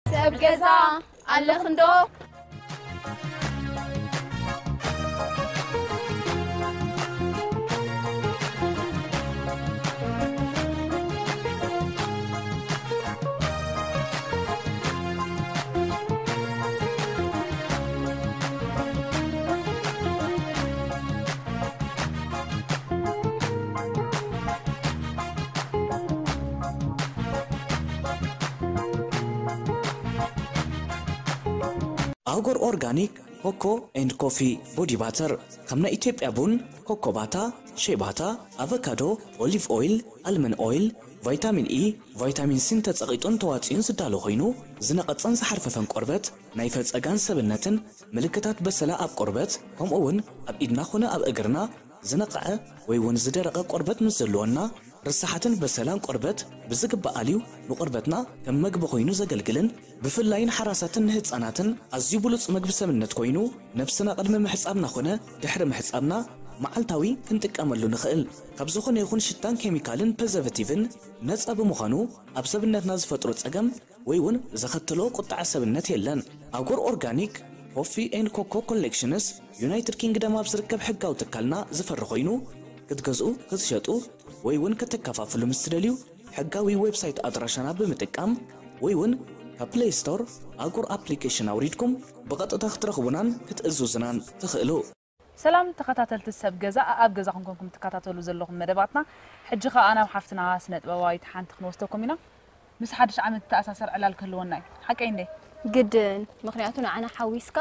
ሰብ ገዛ ኣለኽንዶ? ኣጎር ኦርጋኒክ ኮኮ ኤንድ ኮፊ ቦዲ ባተር፣ ከም ናይ ኢትዮጵያ ቡን፣ ኮኮ ባታ፣ ሼባታ፣ ኣቨካዶ፣ ኦሊቭ ኦይል፣ ኣልመን ኦይል፣ ቫይታሚን ኢ፣ ቫይታሚን ሲን ተጸቒጡን ተዋጺኡን ዝዳሎ ኮይኑ፣ ዝነቐጸን ዝሓርፈፈን ቆርበት፣ ናይ ፈጸጋን ሰብነትን ምልክታት በሰላ ኣብ ቆርበት፣ ከምኡ እውን ኣብ ኢድና ኾነ ኣብ እግርና ዝነቐዐ ወይ እውን ዝደረቐ ቆርበት ምስ ዘለወና፣ ርሳሓትን በሰላን ቆርበት ብዝግባእ ኣልዩ ንቆርበትና ከም መግቢ ኮይኑ ዘገልግልን ብፍላይ ንሓራሳትን ንህጻናትን ኣዝዩ ብሉጽ መግቢ ሰብነት ኮይኑ፣ ነብስና ቅድሚ ምሕጻብና ኾነ ድሕሪ ምሕጻብና መዓልታዊ ክንጥቀመሉ ንኽእል ካብ ዝኾነ ይኹን ሽታን ኬሚካልን ፕሪዘርቨቲቭን ነጻ ብምዃኑ፣ ኣብ ሰብነትና ዝፈጥሮ ጸገም ወይ እውን ዘኸትሎ ቁጥዐ ሰብነት የለን። ኣጎር ኦርጋኒክ ኮፊ ኤንድ ኮኮ ኮሌክሽንስ ዩናይትድ ኪንግደም ኣብ ዝርከብ ሕጋዊ ትካልና ዝፈሪ ኮይኑ፣ ክትገዝኡ፣ ክትሸጡ ወይ እውን ክትከፋፍሉ ምስ ትደልዩ፣ ሕጋዊ ዌብሳይት ኣድራሻና ብምጥቃም ወይ እውን ካብ ፕለይ ስቶር ኣጎር ኣፕሊኬሽን ኣውሪድኩም ብቐጥታ ክትረኽቡናን ክትእዝዙናን ትኽእሉ። ሰላም ተኸታተልቲ ሰብ ገዛ፣ ኣብ ገዛኹም ኮንኩም ትከታተሉ ዘለኹም መደባትና፣ ሕጂ ኸኣ ናብ ሓፍትና ስነ ጥበባዊት ሓንቲ ክንወስደኩም ኢና። ምስ ሓድሽ ዓመት እተኣሳሰር ዕላል ክህልወና እዩ። ሓቀይ እንዴ? ግድን፣ ምኽንያቱ ንዓና ሓዊስካ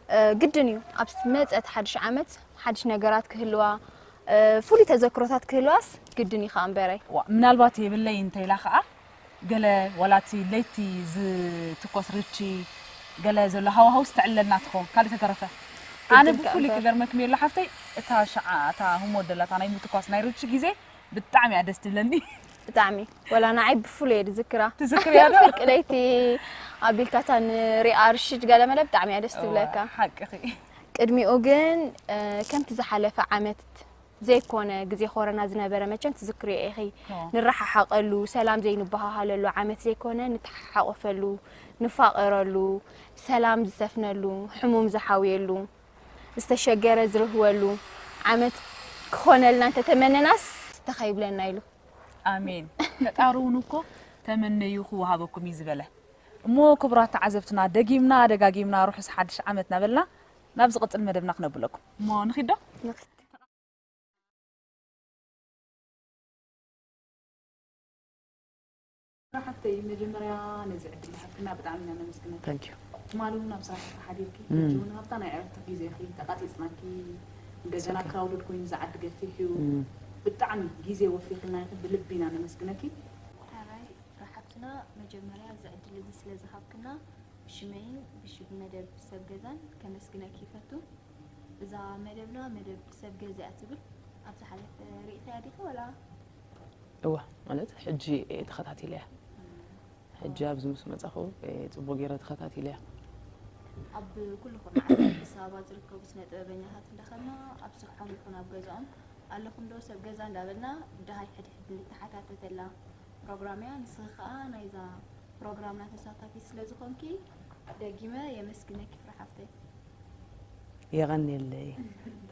እ፣ ግድን እዩ ኣብ መጸት ሓድሽ ዓመት ሓድሽ ነገራት ክህልዋ እ፣ ፍሉይ ተዘክሮታት ክህልዋስ ግድን እዩ ከዓ እምበረይ። ዋ፣ ምናልባት የብለይ እንተኢላ ከዓ ገለ ዋላ እቲ ለይቲ ዝትኮስ ርቺ ገለ ዘሎ ሃዋህውስ ተዕልለልና ትኸውን። ካልእ ተተረፈ ኣነ ግድን ከዓ ብፍሉይ እምበር። ክገርመክም የሎ ሓፍተይ እታ ሸዓ እታ ህሞት ደላ እታ ናይ ምትኳስ ናይ ርቺ ግዜ ብጣዕሚ እያ ደስ ትብለኒ። ብጣዕሚ ወላ ንዓይ ብፍሉይ እየ ዝዝክራ። ትዝክርያ ዶ? ፍርቂ ለይቲ ኣቢልካ እታ ንሪኣ ርሽድ ገለ መለ ብጣዕሚ እያ ደስ ትብለካ። እወ፣ ሓቅኺ። ቅድሚኡ ግን እ፣ ከምቲ ዝሓለፈ ዓመት ዘይኮነ ግዜ ኮረና ዝነበረ መቸም ትዝክርዮ ኢኺ። እወ። ንረሓሓቐሉ፣ ሰላም ዘይንበሃሃለሉ ዓመት ዘይኮነ ንተሓሓቆፈሉ፣ ንፋቐረሉ፣ ሰላም ዝሰፍነሉ፣ ሕሙም ዝሓውየሉ፣ ዝተሸገረ ዝርህወሉ ዓመት ክኾነልና እንተተመነናስ ተኸይብለና ኢሉ። ኣሜን። ፈጣሪ እውን እኮ ተመነዩ ክወሃበኩም እዩ ዝበለ። እሞ ክቡራት ተዓዘብትና ደጊምና ደጋጊምና ርሑስ ሓድሽ ዓመት እናበልና ናብ ዝቕጽል መደብና ክነብለኩም። እሞ ንኺድ ዶ? ንኺድ። ሓፍተይ መጀመርያ ነዚ ዕድል ዝሃብክና ብጣዕሚ ኢና ነመስግነካ። Thank you። ትማሊ እውን ኣብ ስራሕኪ ሓዲርኪ ሕጂ እውን ኣብታ ናይ ዕረፍቲ ግዜኺ ተቓጺጽናኪ እንደገና ክራውድድ ኮይኑ ዝዓዲ ገፊሕ እዩ። ብጣዕሚ ግዜ ወፊኽልና ኢኺ ብልቢ ኢና ነመስግነኪ። ሓራይ ረሓብትና መጀመርያ እዚ ዕድል እዚ ስለ ዝሃብክና ብሽመይን ብሽም መደብ ሰብ ገዛን ከመስግነኪ ይፈቱ። እዛ መደብና መደብ ሰብ ገዛ እያ ትብል ኣብ ዝሓለፈ ርኢኽያ ዲኺ ወላ? እወ ማለት ሕጂ እየ ተኸታቲለያ ሕጂ ኣብዚ ምስ መጻኹ እየ ጽቡቕ ገይረ ተኸታቲለያ ኣብ ኩሉ ኩርናዓት ኣዲስ ኣበባ ዝርከቡ ስነ ጥበበኛታት እንዳኸድና ኣብ ስርሖም ይኹን ኣብ ገዛኦም ኣለኹም ዶ ሰብ ገዛ እንዳበልና ደሃይ ሕድሕድ ንተሓታተተላ ፕሮግራም እያ ንስኺ ከኣ ናይዛ ፕሮግራምና ተሳታፊት ስለ ዝኾንኪ ደጊመ የመስግነኪ ፍረ ሓፍተይ። የቐንየለይ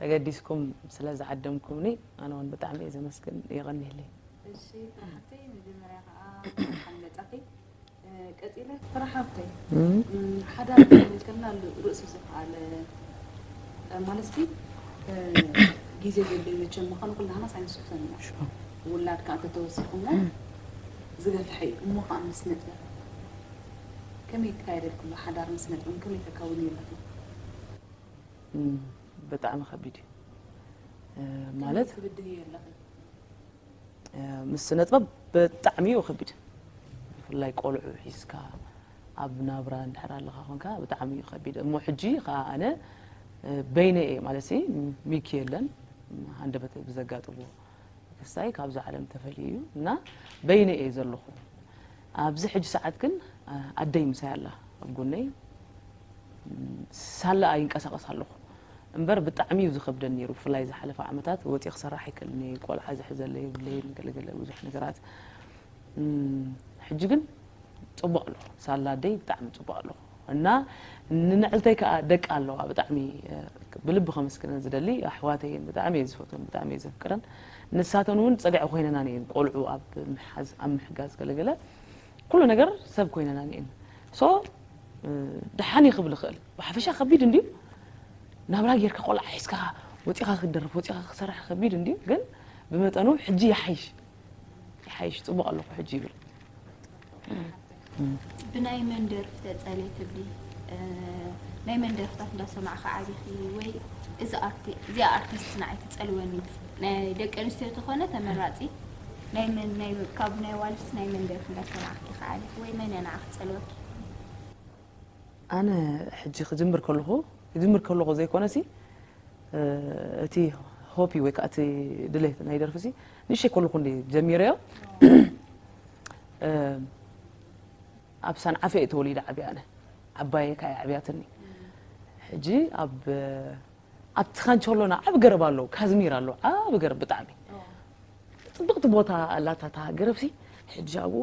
ተገዲስኩም ስለ ዝዓደምኩምኒ ኣነ እውን ብጣዕሚ እየ ዘመስግን የቐንየለይ። እሺ ፍረ ሓፍተይ መጀመርያ ከዓ እንኳዕ ደሓን መጻኺ። ቀጺለ ፍረ ሓፍተይ ሓዳር ክብል ከላ ርእሱ ዝኸኣለ ማለትሲ ግዜ ዘድልዮ መቸም ምዃኑ ኩላህናስ ኣይንስሕቶን ኢና። ውላድ ከዓ እንተተወሲኹሞ ዝገፍሐ እዩ እሞ ከዓ ምስ ነጥበ ከመይ ይካየደልኩም ሓዳር ምስ ነጥበ ከመይ ተካውኒ ኣለኹም? ብጣዕሚ ከቢድ እዩ ማለት ትብድህዮ ኣለኺ ምስ ስነ ጥበብ ብጣዕሚ እዩ ከቢድ ብፍላይ ቆልዑ ሒዝካ ኣብ ናብራ እንድሕር ኣለኻ ኮንካ ብጣዕሚ እዩ ከቢድ እሞ ሕጂ ከዓ ኣነ በይነ እየ ማለት ሚኪ የለን ሃንደበት ብዘጋጥሞ ክስታይ ካብዚ ዓለም ተፈልዩ እዩ እና በይነ እየ ዘለኹ ኣብዚ ሕጂ ሰዓት ግን ኣደይ ምሳይ ኣላ ኣብ ጎነይ ሳላ ኣይንቀሳቀስ ኣለኹ እምበር ብጣዕሚ እዩ ዝኸብደኒ ነይሩ። ብፍላይ ዝሓለፈ ዓመታት ወፂእ ክሰራሕ ኣይክእልን እየ፣ ቆልዓ ዝሕዘለይ የብለይን፣ ገለገለ ብዙሕ ነገራት። እም፣ ሕጂ ግን ፅቡቕ ኣለኹ። ሳላ ኣደይ ብጣዕሚ ፅቡቕ ኣለኹ። እና ንንዕልተይ ከዓ ደቂ ኣለዋ። ብጣዕሚ፣ እ፣ ብልቢ ከመስግነን ዝደሊ ኣሕዋተይ እየን። ብጣዕሚ እየ ዝፈትወን፣ ብጣዕሚ እየ ዘፍቅረን። ንሳተን እውን ፀግዒ ኮይነናን እየን። ቆልዑ ኣብ ምሓዝ፣ ኣብ ምሕጋዝ ገለገለ ኩሉ ነገር ሰብ ኮይነናን እየን። ሶ፣ እ፣ ደሓን እየ ክብል እኽእል። ብሓፈሻ ከቢድ እንድዩ። ናብራ ጌርካ ቆልዓ ሒዝካ ወፂኻ ክትደርፍ፣ ወፂኻ ክሰርሕ ከቢድ እንድዩ። ግን ብመጠኑ ሕጂ ይሓይሽ፣ ይሓይሽ፣ ፅቡቕ ኣለኹ ሕጂ ይብል። ብናይ መን ደርፊ ተጸልየ ትብሊ? እ፣ ናይ መን ደርፍታት እንዳሰማዕኺ ዓቢኺ? ወይ እዚ ኣርቲ-፣ እዚኣ ኣርቲስት ንዓይ ትጸልወኒ? ናይ ደቂ ኣንስትዮ ተኾነ ተመራጺ? ናይ መን፣ ናይ፣ ካብ ናይ ዋልስ ናይ መን ደርፊ እንዳሰማዕኺ ኢኺ ዓቢኺ? ወይ መን እያ ንዓኺ ትጸልወኪ? ኣነ ሕጂ ክጅምር ከለኹ፣ ክጅምር ከለኹ ዘይኮነሲ፣ እ፣ እቲ ሆቢ ወይ ከዓ እቲ ድሌት ናይ ደርፊ ሲ ንእሽተይ ከለኹ እንዲ ጀሚረዮ። እ፣ ኣብ ሳንዓፈ እየ ተወሊደ ዓብየ ኣነ። ዓባየ ከዓ እያ ዓብያትኒ። ሕጂ ኣብ፣ ኣብቲ ካንቸሎና ዓቢ ገረብ ኣሎ፣ ካዝሚር ኣሎ፣ ዓቢ ገረብ ብጣዕሚ። ጽብቕቲ ቦታ ኣላታ እታ ገረብ ሲ፣ ሕጂ ኣብኡ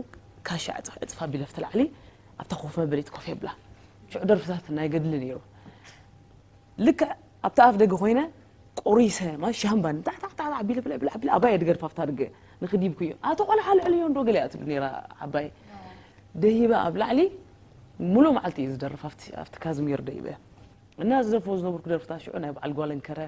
ካሻ ዕጽፍ ዕጽፍ ኣቢለ ኣብቲ ላዕሊ ኣብታ ኮፍ መበሊት ኮፍ የብላ። ሽዑ ደርፍታት ናይ ገድሊ ነይሩ። ልክዕ ኣብቲ ኣፍ ደገ ኮይነ ቆሪሰ፣ ማለት ሻምባን ታዕ ታዕ ታዕ ታዕ ቢለ ብለ ብለ ብለ ኣባየ ድገርፍ ኣብታ ደገ ንኽዲብኩ እዩ። ኣቶ ቆልዓ ልዕልዮ እንዶ ገለ እያ ትብል ነይራ ዓባየ። ደይበ ኣብ ላዕሊ ሙሉእ መዓልቲ እየ ዝደርፍ ኣብቲ፣ ኣብቲ ካዝሚር ደይበ። እና ዝደርፎ ዝነበርኩ ደርፍታት ሽዑ ናይ በዓል ጓለንከረ፣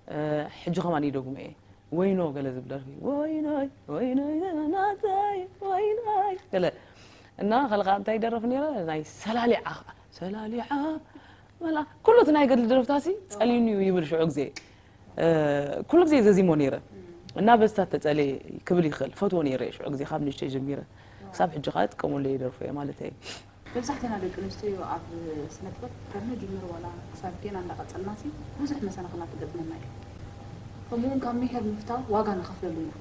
እ፣ ሕጂ ከማን ይደግሞ እየ። ወይኖ ገለ ዝብል ደርፊ፣ ወይኖይ፣ ወይኖይ ናተይ፣ ወይኖይ ገለ። እና ካልእ ከዓ እንታይ ይደርፍ ነይረ? ናይ ሰላሊዓ ከዓ፣ ሰላሊዓ፣ መላ-፣ ኩሉ እቲ ናይ ገድሊ ደርፍታሲ ጸልዩኒ እዩ ይብል ሽዑ ግዜ። እ፣ ኩሉ ግዜ ዘዚሞ ነይረ። እና በስታት ተጸልየ ክብል ይኽእል። ፈትዎ ነይረ ሽዑ ግዜ ካብ ንእሽተይ ጀሚረ። ክሳብ ሕጂ ከዓ ይጥቀመሉ እየ ደርፎ እየ ማለት እየ። መብዛሕትና ደቂ ኣንስትዮ ኣብ ስነ ጥበብ ካብ መጀመር ዋላ ክሳብ ጌና እንዳቐጸልናሲ ብዙሕ መሰናኽላት ትገጥመና እዩ። ከምኡ እውን ካብ ምሒር ምፍታው ዋጋ ንኸፍለሉ ኢና።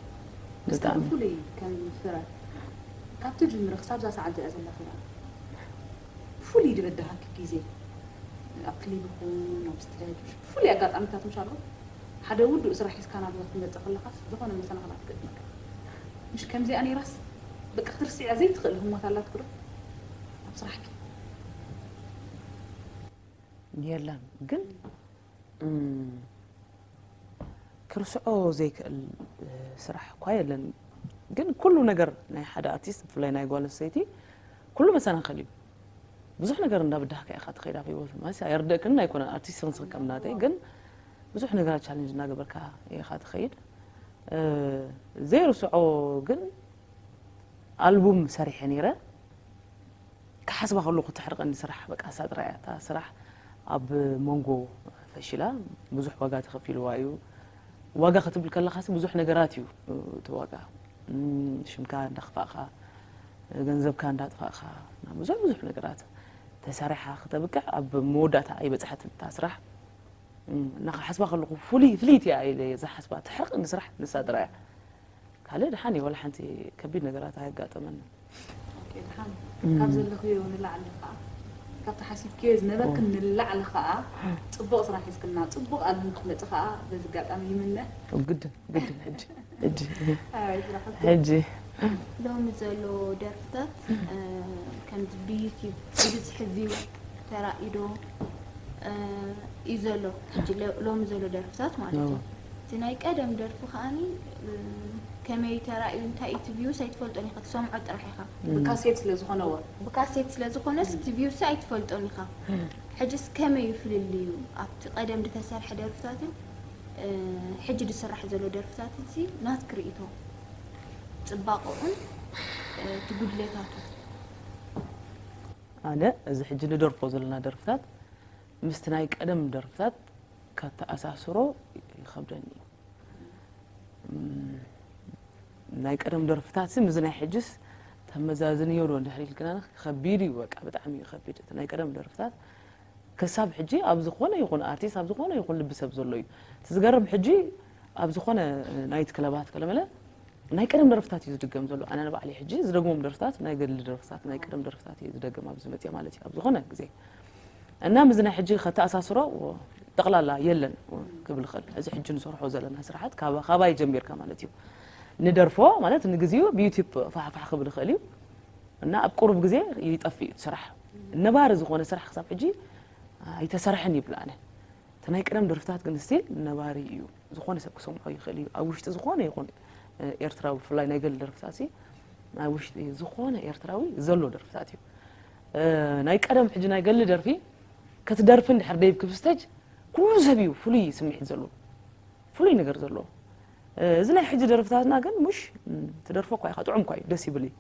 ክሳብ ብጣዕሚ። ብፍሉይ ከም ፍረ ካብ ትጅምሪ ክሳብ እዛ ሰዓት እዚኣ ዘለኺ እያ። ብፍሉይ ድበድሃኪ ግዜ ኣብ ክሊብ ይኹን ኣብ ስቴጅ ብፍሉይ ኣጋጣሚታት ምሽ ኣሎ። ሓደ ውዱእ ስራሕ ሒዝካ ናብ ህይወት ትመጽእ ከለኻስ ዝኾነ መሰናኽላት ትገጥመካ። ምሽ ከምዚኣ ነይራስ በቃ ክትርስዕያ ዘይትኽእል ህሞት ኣላትኪ ዶ ኣብ ስራሕኪ? የለን ግን፣ እም፣ ክርስዖ ዘይክእል፣ እ፣ ስራሕ እኳ የለን። ግን ኩሉ ነገር ናይ ሓደ ኣርቲስት፣ ብፍላይ ናይ ጓል ኣንስተይቲ፣ ኩሉ መሰናኸል እዩ። ብዙሕ ነገር እንዳበዳህካ ኢኻ ትኸይድ ኣብ ህይወት። ማለት ኣይርደእክን ኣይኮነን፣ ኣርቲስት ክንስን ከም ናተይ፣ ግን ብዙሕ ነገራት ቻለንጅ እናገበርካ ኢኻ ትኸይድ። እ፣ ዘይርስዖ ግን ኣልቡም ሰሪሐ ነይረ። ክሓስባ ከለኹ ተሕርቐኒ ስራሕ፣ በቃ እሳ ጥራይ እያ። እታ ስራሕ ኣብ መንጎ ፈሺላ፣ ብዙሕ ዋጋ ተኸፊልዋ እዩ። ዋጋ ክትብል ከለኻሲ ብዙሕ ነገራት እዩ እቲ ዋጋ። እም፣ ሽምካ እንዳኽፋእኻ፣ ገንዘብካ እንዳጥፋእኻ፣ ብዙሕ ብዙሕ ነገራት ተሰሪሓ ክተብቅዕ ኣብ መወዳእታ ኣይበጽሐትን እታ ስራሕ። እም፣ እና ክሓስባ ከለኹ ፍሉይ፣ ፍልይቲ እያ ኢለ እየ ዝሓስባ። ተሕርቐኒ ስራሕ ንሳ ጥራይ እያ። ካልእ ደሓን እዩ፣ ዋላ ሓንቲ ከቢድ ነገራት ኣየጋጠመንን። ኦኬ፣ ደሓን። ካብ ዘለኽዮ ንላዕሊ ኸዓ፣ ካብቲ ሓሲብክዮ ዝነበርክን ንላዕሊ ኸዓ፣ ጽቡቕ ስራሕ ሒዝክልና፣ ጽቡቕ ኣልቡም ክትመጺ ኸዓ በዚ ኣጋጣሚ ይምነ። ግድን፣ ግድን፣ ሕጂ፣ ሕጂ። ኣይ፣ ስራሕ ሕጂ። ሎሚ ዘሎ ደርፍታት፣ እ፣ ከምዚ ብዩቲዩብ ብብዝሒ ቪው ተራእዩ ዶ፣ እ፣ እዩ ዘሎ? ሕጂ ሎ-፣ ሎሚ ዘሎ ደርፍታት ማለት እዩ። እቲ ናይ ቀደም ደርፊ ከዓኒ፣ እ፣ ከመይ ተራእዩ፣ እንታይ እዩ እቲ ቪውስ ኣይትፈልጦን ኢኻ፣ ትሰምዖ ጥራሕ ኢኻ። ብካሴት ስለ ዝኾነ ወ። ብካሴት ስለ ዝኾነስ እቲ ቪውስ ኣይትፈልጦን ኢኻ። ሕጂስ ከመይ እዩ ፍልልዩ? ኣብቲ ቀደም ዝተሰርሐ ደርፍታትን፣ እ፣ ሕጂ ዝስራሕ ዘሎ ደርፍታትን ሲ ናትኪ ርእይቶ? ጽባቐኡን፣ እ፣ እቲ ጉድለታቱ? ኣነ እዚ ሕጂ ንደርፎ ዘለና ደርፍታት ምስቲ ናይ ቀደም ደርፍታት ከተኣሳስሮ ይኸብደኒ እዩ። እም፣ ናይ ቀደም ደርፍታት ሲ ምስዚ ናይ ሕጅስ ተመዛዝንዮ ዶ እንድሕር ኢልክና፣ ከቢድ እዩ፣ በቃ ብጣዕሚ እዩ ከቢድ። እቲ ናይ ቀደም ደርፍታት ክሳብ ሕጂ ኣብ ዝኾነ ይኹን ኣርቲስት፣ ኣብ ዝኾነ ይኹን ልቢ ሰብ ዘሎ እዩ። እቲ ዝገርም ሕጂ ኣብ ዝኾነ ናይት ክለባት ከለመለ ናይ ቀደም ደርፍታት እዩ ዝድገም ዘሎ። ኣነ ንባዕለይ ሕጂ ዝደግሞም ደርፍታት ናይ ገድሊ ደርፍታት፣ ናይ ቀደም ደርፍታት እዩ ዝደግም ኣብዚ መፅየ ማለት እዩ፣ ኣብ ዝኾነ ግዜ። እና ምስዚ ናይ ሕጂ ከተኣሳስሮ፣ ዎ፣ ጠቕላላ የለን ክብል ይኽእል። እዚ ሕጂ ንሰርሖ ዘለና ስራሓት ካባ- ካባይ ጀሚርካ ማለት እዩ። ንደርፎ ማለት ንግዚኡ ብዩቲዩብ ፋሕፋሕ ክብል ይኽእል እዩ እና ኣብ ቁሩብ ግዜ ይጠፍእ እዩ እቲ ስራሕ። ነባሪ ዝኾነ ስራሕ ክሳብ ሕጂ ኣይተሰርሐን ይብል ኣነ። እቲ ናይ ቀደም ደርፍታት ግን ስቲል ነባሪ እዩ። ዝኾነ ሰብ ክሰምዖ ይኽእል እዩ። ኣብ ውሽጢ ዝኾነ ይኹን ኤርትራዊ ብፍላይ ናይ ገሊ ደርፍታት ሲ ኣብ ውሽጢ ዝኾነ ኤርትራዊ ዘሎ ደርፍታት እዩ። ናይ ቀደም ሕጂ ናይ ገሊ ደርፊ ክትደርፊ እንድሕር ደይብኪ ብስተጅ ኩሉ ሰብ እዩ ፍሉይ ስምዒት ዘለዎ ፍሉይ ነገር ዘለዎ። እዚ ናይ ሕጂ ደርፍታትና ግን ሙሽ ትደርፎ እኳ ኢኻ ጥዑም እኳ እዩ ደስ ይብል እዩ።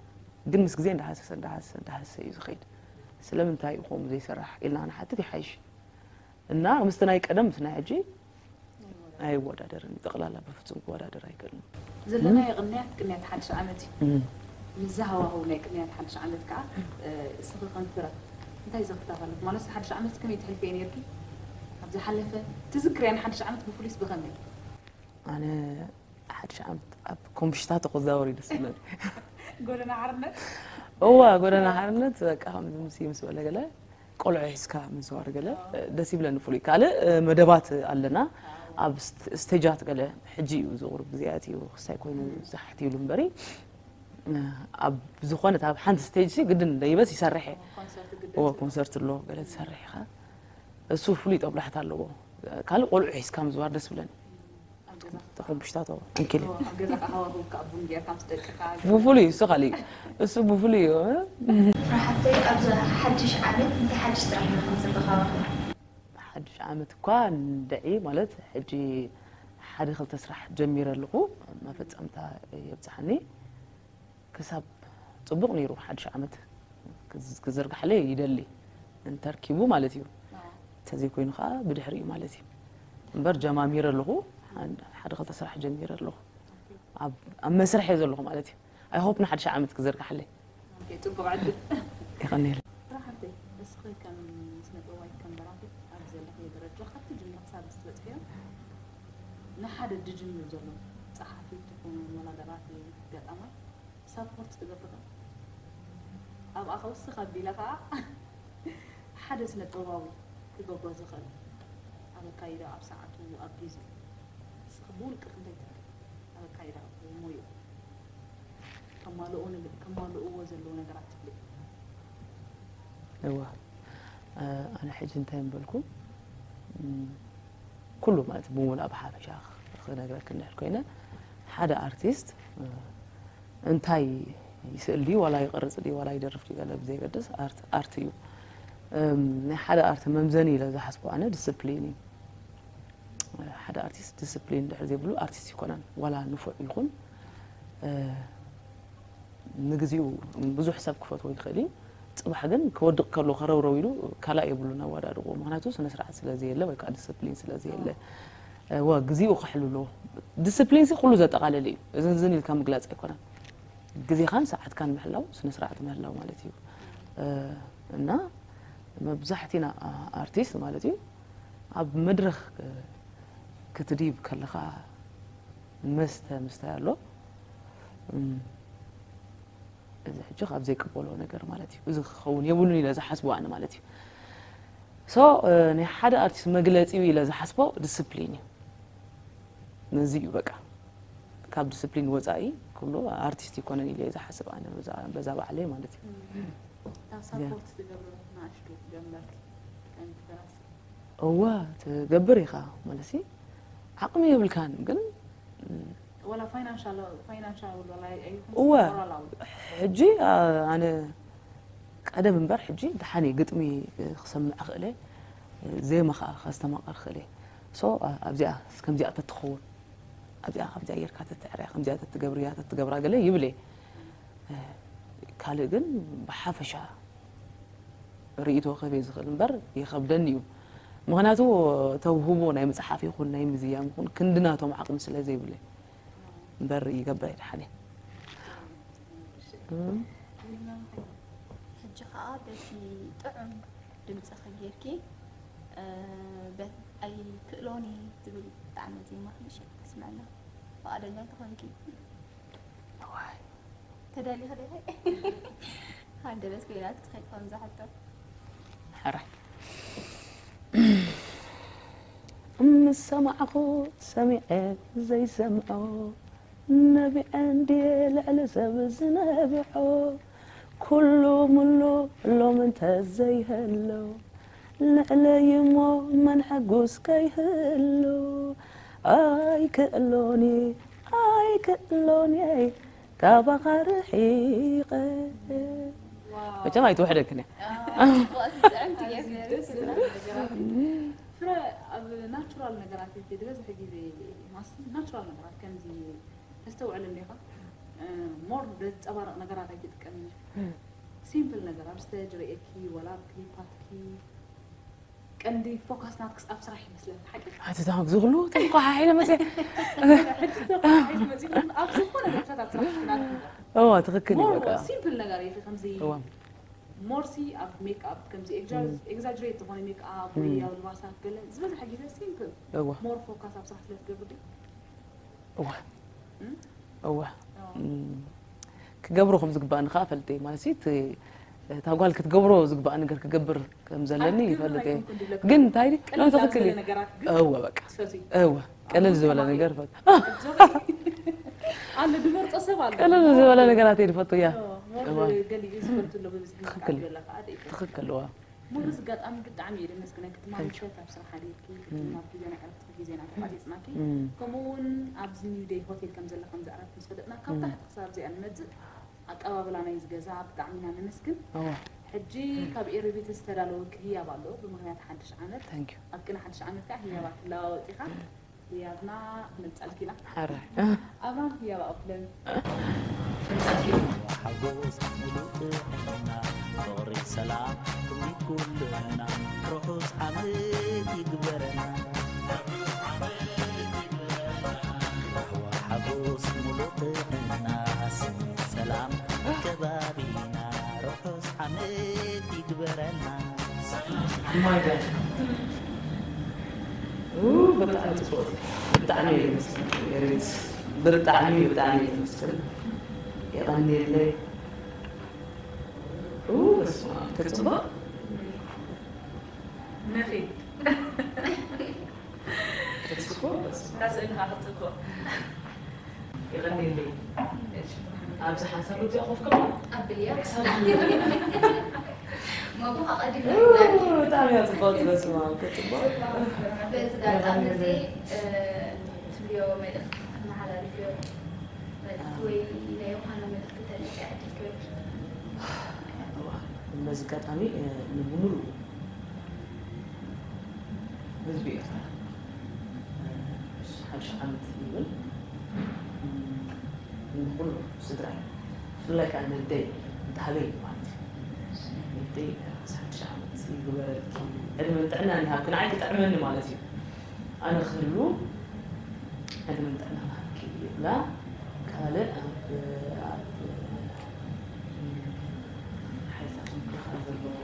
ግን ምስ ግዜ እንዳሃሰሰ እንዳሃሰሰ እንዳሃሰሰ እዩ ዝኸይድ። ስለምንታይ እዩ ከምኡ ዘይሰርሕ ኢልና ንሓትት ይሓይሽ። እና ምስቲ ናይ ቀደም ምስ ናይ ሕጂ ኣይወዳደርን እዩ። ጠቕላላ ብፍጹም ክወዳደር ኣይክእልን። ዘለናዮ ቅንያት ቅንያት ሓድሽ ዓመት እዩ። ምስዚ ሃዋህው ናይ ቅንያት ሓድሽ ዓመት ከዓ እስኺ ከም ፍረ እንታይ ዘኽታፍ ኣለኪ? ማለት ሓድሽ ዓመት ከመይ ትሕልፍዮ ነይርኪ? ኣብ ዝሓለፈ ትዝክርያ ንሓድሽ ዓመት ብፍሉይስ ብኸመይ? ኣነ ሓድሽ ዓመት ኣብ ኮምሽታ ተኸዛወር እዩ ደስ ዝብለኒ። ጎደና ሓርነት እዋ ጎደና ሓርነት በቃ ከምዚ ምስ ምስ በለ ገለ ቆልዑ ሒዝካ ምዝዋር ገለ ደስ ይብለኒ። ፍሉይ ካልእ መደባት ኣለና ኣብ ስት- ስቴጃት ገለ ሕጂ እዩ ዝቕሩብ ግዜያት እዩ ክሳይ ኮይኑ ዝዛሕት ይብሉ እምበሪ ኣብ ዝኾነት ኣብ ሓንቲ ስቴጅ ሲ ግድን ደይበስ ይሰርሕ እየ። ኮንሰርት ግደ እዎ ኮንሰርት ኣሎ ገለ ትሰርሕ ኢኻ እሱ ፍሉይ ጠብላሕት ኣለዎ። ካልእ ቆልዑ ሒዝካ ምዝዋር ደስ ይብለኒ። ኣብ ገዛ ተኾምሽታቶ እንኪል ኣብ ገዛ ከዓ ሃዋህው ከዓ ቡን ጌርካ ምስ ደቅኻ ብፍሉይ እሱ ካልእ እዩ። እሱ ብፍሉይ እዩ። ሓፍተይ ኣብዚ ሓድሽ ዓመት እንታይ ሓድሽ ስራሕ ኢኹም ጽበኻ? ሓድሽ ዓመት እኳ ንድዒ ማለት ሕጂ ሓደ ክልተ ስራሕ ጀሚረ ኣለኹ መፈጸምታ የብጽሓኒ ክሳብ ጽቡቕ ነይሩ ሓድሽ ዓመት ክዝ- ክዝርግሓለይ ይደሊ እንተርኪቡ ማለት እዩ። እንተዘይኮይኑ ከዓ ብድሕሪኡ ማለት እዩ። እምበር ጀማሚረ ኣለኹ ሓደ- ሓደ ክልተ ስራሕ ጀሚረ ኣለኹ ኣብ ኣብ መስርሕ እየ ዘለኹ ማለት እዩ። ኣይሆፕ ንሓድሽ ዓመት ክዝርግሓለይ ኦኬ፣ ጽቡቕ ዕድል ይቐኒል። ስራሕተይ እስኺ ከም ስነ ጥበባዊት ከም ደራፊት ኣብ ዘለኽዮ ደረጃ ካብቲ ጅምር ክሳብ ዝትበጽሕዮ ንሓደ ድጅምር ዘሎ ጸሓፊት ትኹን ወላ ደራፊ ገጣማይ ሳፖርት ትገብርኻ ኣብኣ ከውስኽ ኣቢለ ከዓ ሓደ ስነ ጥበባዊ ክገብሮ ዝኽእል ኣብ ኣካይዳ ኣብ ሰዓቱ ኣብ ግዜ እስኺ ብውልቅኺ እንታይ ትብሊ ኣብ ኣካይዳ ሞዩ ከማልኡ ንግ- ከማልእዎ ዘለዉ ነገራት ትብሊ እዋ ኣነ ሕጂ እንታይ ምበልኩ ኩሉ ማለት ብምሉእ ብሓፈሻ ክነግረክ እንድሕር ኮይነ ሓደ ኣርቲስት እንታይ ይስእል ድዩ ዋላ ይቐርፅ ድዩ ዋላ ይደርፍ ድዩ ገለ ብዘይገድስ ኣርት ኣርት እዩ ናይ ሓደ ኣርት መምዘኒ ኢለ ዝሓስቦ ኣነ ዲስፕሊን እዩ ሓደ ኣርቲስት ዲስፕሊን ድሕር ዘይብሉ ኣርቲስት ይኮነን ዋላ ንፉዕ ይኹን ንግዚኡ ብዙሕ ሰብ ክፈትዎ ይኽእል እዩ ፅባሕ ግን ክወድቕ ከሎ ከረውረው ኢሉ ካላእ የብሉን ኣወዳድቕዎ ምክንያቱ ስነ ስርዓት ስለ ዘየለ ወይ ከዓ ዲስፕሊን ስለ ዘየለ ወ ግዚኡ ክሕሉ ኣለዎ ዲስፕሊን ሲ ኩሉ ዘጠቓለለ እዩ እዝን ዝን ኢልካ ምግላፅ ኣይኮነን ግዜኻን ሰዓትካን ምሕላው ስነ ስርዓት ምህላው ማለት እዩ እና መብዛሕቲና ኣርቲስት ማለት እዩ ኣብ መድረኽ ክትድይብ ከለኻ መስተ ምስታይ ኣሎ እዚ ሕጂ ካብ ዘይቅበሎ ነገር ማለት እዩ እዚ ክኸውን የብሉን ኢለ ዝሓስቦ ኣነ ማለት እዩ ሶ ናይ ሓደ ኣርቲስት መግለፂ ኢለ ዝሓስቦ ዲስፕሊን እዩ ነዚ እዩ በቃ ካብ ዲስፕሊን ወፃኢ ኩሉ ኣርቲስት ይኮነን ኢለ ዝሓስብ ኣነ በዛ ባዕለይ ማለት እዩ ሳፖርት ትገብሮ ንኣሽቱ ጀመርቲ ከም ፍራስ እዋ ትገብር ኢኻ ማለት ዓቕሚ የብልካን ግን ወላ ፋይናንሻል ፋይናንሻል ወላ ኣይኹን እወ ሞራላዊ ሕጂ ኣነ ቀደም እምበር ሕጂ ደሓን ግጥሚ ክሰምዕ ክእለ ዜማ ከዓ ከስተማቐር ክእለ ሶ ኣብዚኣ ከምዚኣ ተትኸውን ኣብዚኣ ከምዚኣ ጌርካ ተትዕርያ ከምዚኣ ተትገብርያ ተትገብራ ገለ ይብለ ካልእ ግን ብሓፈሻ ርእይቶ ክህብ እየ ዝኽእል እምበር ይኸብደኒ እዩ ምኽንያቱ ተውህቦ ናይ ምፅሓፍ ይኹን ናይ ምዝያም ይኹን ክንዲ ናቶም ዓቕሚ ስለ ዘይብለይ እምበር ይገብር ኣይደሓን እየ ሕጂ ከዓ በቲ ጥዑም ድምፅኺ ጌርኪ ኣይክእሎን እየ ዝብል ጣዕመ ዜማ ምሽ ክስመዐና ፍቓደኛ እንተኾንኪ ተዳሊኺ ዲኺ ሃንደበት ኮይናት ክኸይድ ከምዛ ሕቶ ሕራይ ምስ ሰማዕኹ ሰሚዐ ዘይሰምዖ፣ ነቢዐ እንድየ ልዕሊ ሰብ ዝነብዖ። ኩሉ ምሉ ሎም እንተ ዘይህሎ፣ ልዕለይ እሞ መን ሕጉስ ከይህሎ። ኣይክእሎን እየ፣ ኣይክእሎን እየ፣ ካባኻ ርሒቐ። መቸም ኣይትውሕደክን እያ። ፍረ ኣብ ናቹራል ነገራት እየ ዝበዝሕ ግዜ ናቹራል ነገራት ከምዚ ተስተውዕል እንዲኻ ሞር ዘንፀባርቕ ነገራት ኣይትጥቀምን። ሲምፕል ነገር ኣብ ስቴጅ ርእየኪ ወላ ኣብ ክሊፓትኪ ቀንዲ ፎካስ ናትክስ ኣብ ስራሕ ይመስለኒ ሓቂ ኣቲ ዛም ዝኽሉ ተንኳሓ ሓይለ መፅያ ኣብ ዝኾነ ንጥፈታት ስራሕ ናትኩም እዋ ትኽክል እዩ በቃ ሲምፕል ነገር እዩ ከምዚ እዋ ሞርሲ ኣብ ሜክኣፕ ከምዚ ኤግዛጅሬት ዝኾነ ሜክኣፕ ወይ ኣልባሳት ገለ ዝበዝሐ ግዜ ሲምፕል እዋ ሞር ፎካስ ኣብ ስራሕ ስለ ትገብር ድዩ እዋ እዋ እም፣ ክገብሮ ከም ዝግባእኒ ከዓ ፈልጠ ማለት እቲ እታ ጓል ክትገብሮ ዝግባእ ነገር ክገብር ከም ዘለኒ ይፈልጥ እየ ግን እንታይ ድዩ? ኖ ትኽክል እዩ ነገራት ግን እወ በቃ ትፈትዩ እወ ቀለል ዝበለ ነገር ፈት ኣሎ ድመርፆ ሰብ ኣሎ ቀለል ዝበለ ነገራት እየ ዝፈቱ እያ ሞር ገሊኡ ዝፈልጡ ኣሎ ብብዝሒ ትኽክል። ይብላ ከዓ ደይ ትኽክል እዋ ሙሉ ዝጋጣሚ ብጣዕሚ እየ ደመስግነኪ ትማሊ ሸት ኣብ ስራሕ ኣልየኪ ናብ ግዜና ዕረፍቲ ግዜና ተቋሪፅናኪ እም፣ ከምኡ እውን ኣብዚ ኒው ደይ ሆቴል ከም ዘለካ ዘዕረፍቲ ምስ ፈለጥና ካብ ታሕቲ ክሳብ እዚኣ ንመፅእ ኣቀባብላ ናይ ዝገዛ ብጣዕሚ ኢና ነመስግን እዋ ሕጂ ካብ ኤረቤት ዝተዳለወ ክህያብ ኣሎ ብምክንያት ሓድሽ ዓመት ታንክ ዩ ኣብ ቅነ ሓድሽ ዓመት ከዓ ህያባት ትለዋወጥ ኢኻ ህያብና ክመልፀልኪ ኢና ሓራይ ኣብራም ህያብ ኣፍለም ሓጎስ ሙሉእ ጥዕና ፍቕሪ ሰላም ትምኒት ኩልና ርሑስ ዓመት ይግበረና ሓጎስ ሙሉእ ጥዕና ስኒ ሰላም ከባቢና ርሑስ ዓመት ይግበረና ማይ ጋድ ኡ፣ ብጣዕሚ ጽቡቕ። ብጣዕሚ እየ ዘመስግን ኤሪት። ብጣዕሚ፣ ብጣዕሚ እየ ዘመስግን። የቐንየለይ። ኡ፣ በስመ ኣብ፣ ተጽቡቕ። ነኺ ተጽቡቕ፣ በስመ ኣብ። ካስእልኻ ክጽቡቕ የቐንየለይ። ኣብዚ ሓንሳብ እዚኣ ኮፍ ክብል ኣብልያ ክሳብ መጎ ኣቐዲም ኡ፣ ብጣዕሚ እያ ጽብቕቲ፣ በስመ ኣብ፣ ተጽቡቕ። በዚ ጋጣሚ እዚ እ፣ ትብልዮ መልእኽቲ ክትመሓላልፍዮ መልእኽቲ ወይ ናይ ዮሃና መልእኽቲ ተለቀ ዕድል ክህበኪ። በዚ ኣጋጣሚ እ፣ ንብሙሉእ ህዝቢ ኤርትራ እ፣ ሓድሽ ዓመት ይብል እ፣ ንኹሉ ስድራይ ብፍላይ ከዓ ነደይ እንተሃበይ ማለት እዩ ነደይ እ፣ ሓድሽ ዓመት ይግበረልኪ ዕድመን ጥዕናን ይሃብኪ ንዓይ ክጥዕመኒ ማለት እዩ ኣነ ክህሉ ዕድመን ጥዕናን ሃብኪ ይብላ ካልእ ኣብ ኣብ ሓይልታት ምክልኻል ዘለዉ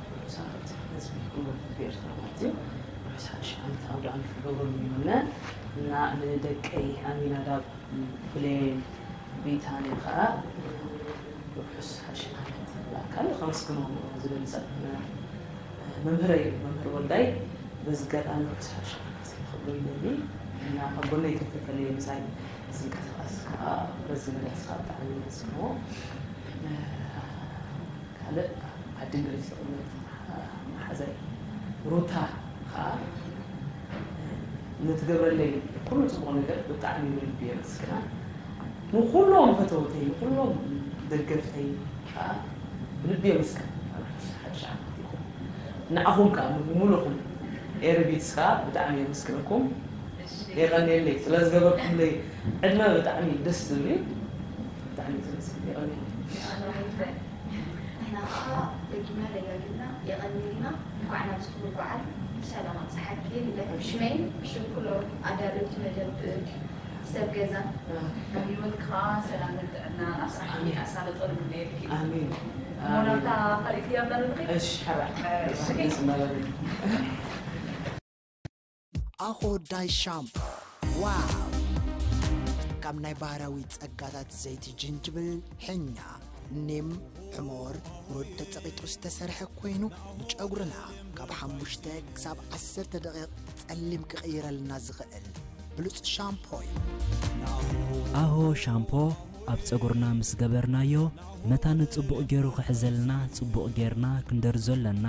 ቅዱሳት ህዝቢ ኩሉ ህዝቢ ኤርትራ ማለት እዩ ርሑስ ሓድሽ ዓመት ኣውደ ዓመት ክገብረሉ ይምነ እና ንደቀይ ኣሚናዳብ ብሌን ቢታንያ ከዓ ርሑስ ሓድሽ ዓመት ብኣካል ከመስግኖም ዝደሊ ሰብ መምህረይ እዩ መምህር ወልዳይ በዚ ኣጋጣሚ ርሑስ ሓድሽ ዓመት ክብሎ ይደሊ እና ካብ ጎነይ ከይተፈለየ ምሳይ ዝንቀሳቐስ ከዓ በዚ መድረኽ ከዓ ብጣዕሚ የመስግንዎ ካልእ ዓዲ እንግሊዝ ዝቕመጥ መሓዛይ ሩታ ከዓ ንትገብረለይ ኩሉ ፅቡቕ ነገር ብጣዕሚ ብልቢ የመስግና ንኩሎም ፈተውተይ ንኩሎም ደገፍተይ ከዓ ብልቢ የመስግን ሓድሽ ዓመት ይኹን ንዓኹም ከዓ ብምሉኹም ኤርቢትስ ከዓ ብጣዕሚ የመስግነኩም የቐንየለይ ስለዝገበርኩምለይ ዕድመ ብጣዕሚ ደስ ዝብል እዩ ብጣዕሚ ተመስገን የቐንየለይ ንሕና ከዓ ደጊምና ደጋጊምና የቐንየልና እንኳዕ ናብዚ ክብሪ በዓል ብሰላም ኣብፅሓኪ ልደት ብሽመይን ብሽም ኩሎም ኣዳለውቲ መደብ ሰብ ገዛ ኣብ ህይወትካ ሰላምን ጥዕና ኣብ ስራሕኪ ኣሳልጦ ንምነየልኪ ኣሜን ሞናታ ካልእ ክያብ ኣለልኺ እሺ ሓራ ደስ እናበለኒ ኣኾዳይ ሻምፖ ዋው! ካብ ናይ ባህርያዊ ጸጋታት ዘይቲ ጅንጅብል፣ ሕኛ፣ ኒም፣ ሕሞር፣ ሩድ ተጸቒጡ ዝተሰርሐ ኮይኑ፣ ንጨጉርና ካብ ሓሙሽተ ክሳብ ዓሰርተ ደቂቕ ጸሊም ክቕይረልና ዝኽእል ብሉጽ ሻምፖ እዩ። ኣሆ ሻምፖ ኣብ ጸጉርና ምስ ገበርናዮ፣ መታን ጽቡቕ ገይሩ ክሕዘልና ጽቡቕ ጌርና ክንደርዞ ኣለና።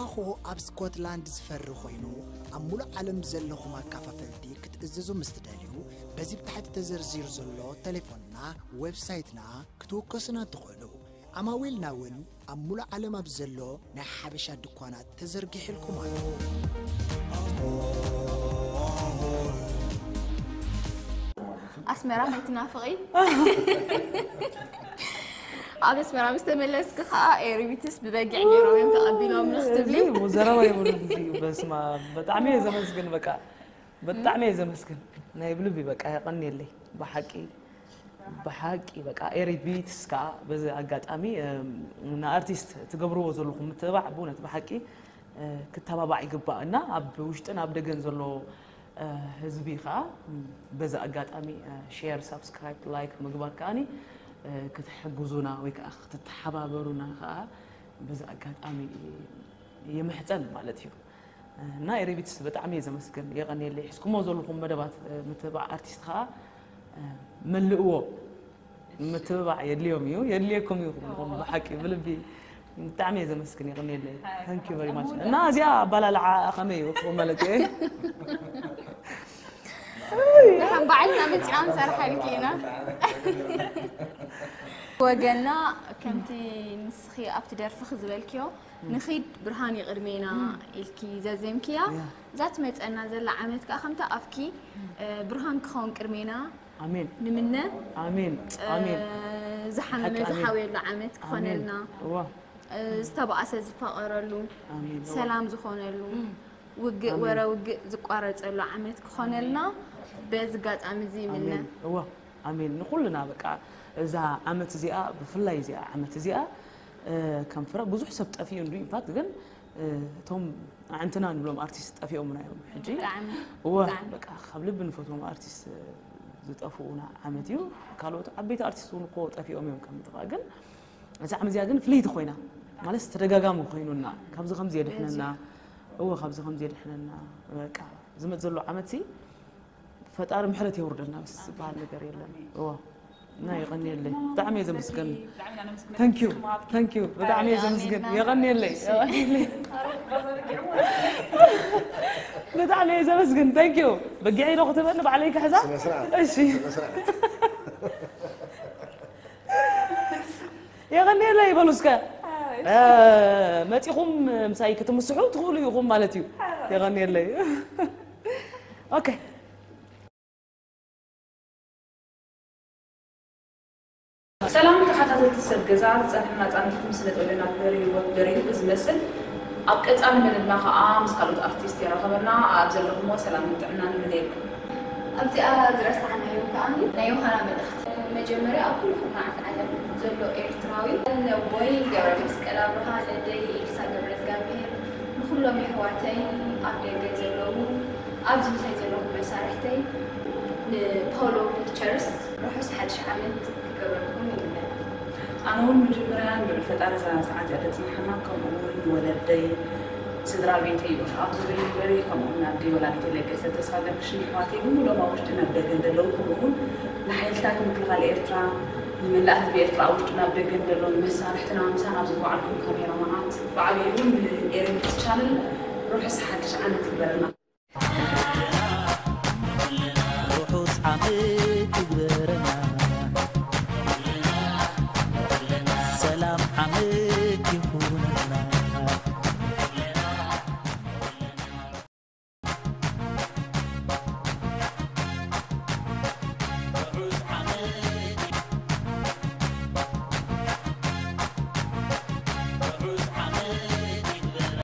ኣሆ ኣብ ስኮትላንድ ዝፈሪ ኮይኑ፣ ኣብ ሙሉእ ዓለም ዘለኹም ኣካፋፈልቲ ክትእዝዙ ምስ ትደልዩ፣ በዚ ብታሕቲ ተዘርዚሩ ዘሎ ቴሌፎንና፣ ዌብሳይትና ክትውከሱና ትኽእሉ። ዓማዊልና እውን ኣብ ሙሉእ ዓለም ኣብ ዘሎ ናይ ሓበሻ ድኳናት ተዘርጊሕልኩም ኣሎ። ኣስመራ ከይትናፍቒ። ኣብ ኣስመራ ምስ ተመለስኪ ከዓ ኤሪቢትስ ብበጊዕ ገይሮም እዮም ተቐቢሎም ክትብሊ። እዚ ዘረባ የብሉን። እዚ በስመ ኣብ፣ ብጣዕሚ እየ ዘመስግን። በቃ ብጣዕሚ እየ ዘመስግን። ናይ ብልቢ በቃ የቐንየለይ ብሓቂ። ብሓቂ በቃ ኤሪ ቢትስ ከዓ በዚ ኣጋጣሚ፣ እም፣ ንኣርቲስት ትገብርዎ ዘለኹም ምትብባዕ ብእውነት ብሓቂ፣ እ፣ ክተባባዕ ይግባእ እና ኣብ ውሽጥን ኣብ ደገን ዘሎ፣ እ፣ ህዝቢ ከዓ፣ እም፣ በዚ ኣጋጣሚ፣ እ፣ ሼር፣ ሳብስክራይብ፣ ላይክ ምግባር ከዓኒ፣ እ፣ ክትሕግዙና ወይ ከዓ ክትተሓባበሩና ከዓ በዚ ኣጋጣሚ ይምሕፀን ማለት እዩ። እና ኤሪቢትስ ብጣዕሚ እየ ዘመስግን፣ የቐንየለይ። ሒዝኩሞ ዘለኹም መደባት፣ እ፣ ምትብባዕ ኣርቲስት ከዓ፣ እ፣ መልእዎ። ምትብባዕ የድልዮም እዩ፣ የድልየኩም እዩ። ኩልኹም ብሓቂ ብልቢ ብጣዕሚ እየ ዘመስግን፣ የቐንየለይ። Thank you very much። እና እዚኣ ኣባላልዓ ከመይ እዩ ማለት እዩ? ንሕን ባዕልና መፂና ንሰርሓልኪ ኢና። ወገና ከምቲ ንስኺ ኣብቲ ደርፍኺ ዝበልክዮ፣ ንኺድ ብርሃን ይቕድሜና ኢልኪ ዘዜምክያ። እዛ ትመፀና ዘላ ዓመት ከዓ ከምቲ ኣፍኪ፣ እ፣ ብርሃን ክኸውን ቅድሜና ኣሜን ንምነ። ኣሜን እ፣ ኣሜን። ዝሓመመ ሓቂ ኣሜን። ዝሓወየሉ ዓመት ክኾነልና። እዋ እ፣ ዝተባእሰ ዝፋቐረሉ፣ ኣሜን። እዋ። ሰላም ዝኾነሉ፣ ውግእ ኣሜን። ወረ ውግእ ዝቋረፀሉ ዓመት ክኾነልና በዚ ኣጋጣሚ እዚ ይምነ። ኣሜን። እዋ ኣሜን። ንኹልና በቃ እዛ ዓመት እዚኣ፣ ብፍላይ እዚኣ ዓመት እዚኣ፣ እ፣ ከም ፍረ ብዙሕ ሰብ ጠፊኡ እንዱ። ኢንፋክት ግን፣ እ፣ እቶም ኣዕንትና ንብሎም ኣርቲስት ጠፊኦምና እዮም ሕጂ። ብጣዕሚ እወ ብጣዕሚ። በቃ ካብ ልቢ ንፈትዎም ኣርቲስት ዝጠፍኡና ዓመት እዩ። ካልኦት ዓበይቲ ኣርቲስት እውን እኮ ጠፊኦም እዮም ከም ጥፋ። ግን እዛ ዓመት እዚኣ ግን ፍልይቲ ኮይና ማለት ተደጋጋሚ ኮይኑና፣ ካብዚ ከምዚ የድሕነና። እወ ካብዚ ከምዚ የድሕነና። በቃ ዝመጽእ ዘሎ ዓመት ሲ ፈጣሪ ምሕረት የውርደልና፣ በስ ዝበሃል ነገር የለን። እወ እና የቐንየለይ። ብጣዕሚ እየ ዘመስገን። Thank you። Thank you። ብጣዕሚ እየ ዘመስገን። የቐንየለይ። የቐንየለይ። ብጣዕሚ እየ ዘመስግን። Thank you። በጊዐይ ዶ ክትበኒ ባዕለይ ክሕዛ? ስነ ስርዓት። እሺ። ስነ ስርዓት። የቐንየለይ በሉ እስከ። እ፣ መጺኹም ምሳይ ክትምስሑ ትኽእሉ ኢኹም ማለት እዩ። የቐንየለይ። ኦኬ። ሰላም ተኸታተልቲ ሰብ ገዛ፣ ዝጸንሐና ጻንሒት ምስ ነጥበለና ክበሪ ህይወት ደሪሁ ብዝመስል ኣብ ቀጻሊ መደብና ከኣ ምስ ካልኦት ኣርቲስት የራኸበና። ኣብ ዘለኹሞ ሰላምን ጥዕናን ይምነየልኩም። ኣብዚኣ ዝረሳዕናዮ ከኣ ናይ ዮሃና መልእኽቲ። መጀመርያ ኣብ ኩልኹም መዓት ዓለም ዘሎ ኤርትራዊ፣ ነቦይ ገብረ መስቀል ኣብርሃ፣ ነደይ ኤልሳ ገብረ እግዚኣብሔር፣ ንኹሎም የሕዋተይ ኣብ ደገ ዘለዉ፣ ኣብዚ ምሳይ ዘለኹም መሳርሕተይ፣ ንፖሎ ፒክቸርስ ርሑስ ሓድሽ ዓመት ክገብረልኩም ይምነ። ኣነ እውን መጀመርያ ንልዑል ፈጣሪ እዛ ሰዓት እዚኣ ተጽንሓና፣ ከምኡ እውን ንወለደይ፣ ስድራ ቤተይ፣ ብፍቓዱ ዘይበሪ፣ ከምኡ እውን ኣደይ ወላዲተይ ለገሰ ተስፋ ገርግሽ፣ ንኣሕዋተይ ብምሉኦም ኣብ ውሽጥን ኣብ ደገን ዘለዉ፣ ከምኡ እውን ንሓይልታት ምክልኻል ኤርትራ፣ ንመላእ ህዝቢ ኤርትራ ኣብ ውሽጥን ኣብ ደገን ዘለዉ፣ ንመሳርሕትና፣ ምሳና ኣብ ዝወዓልኩም ካሜራማናት፣ ብዓብይኡ እውን ንኤሪንስ ቻነል ርሑስ ሓድሽ ዓመት ይግበረልና። ርሑስ ዓመት ይግበረና። ሰላም ዓመት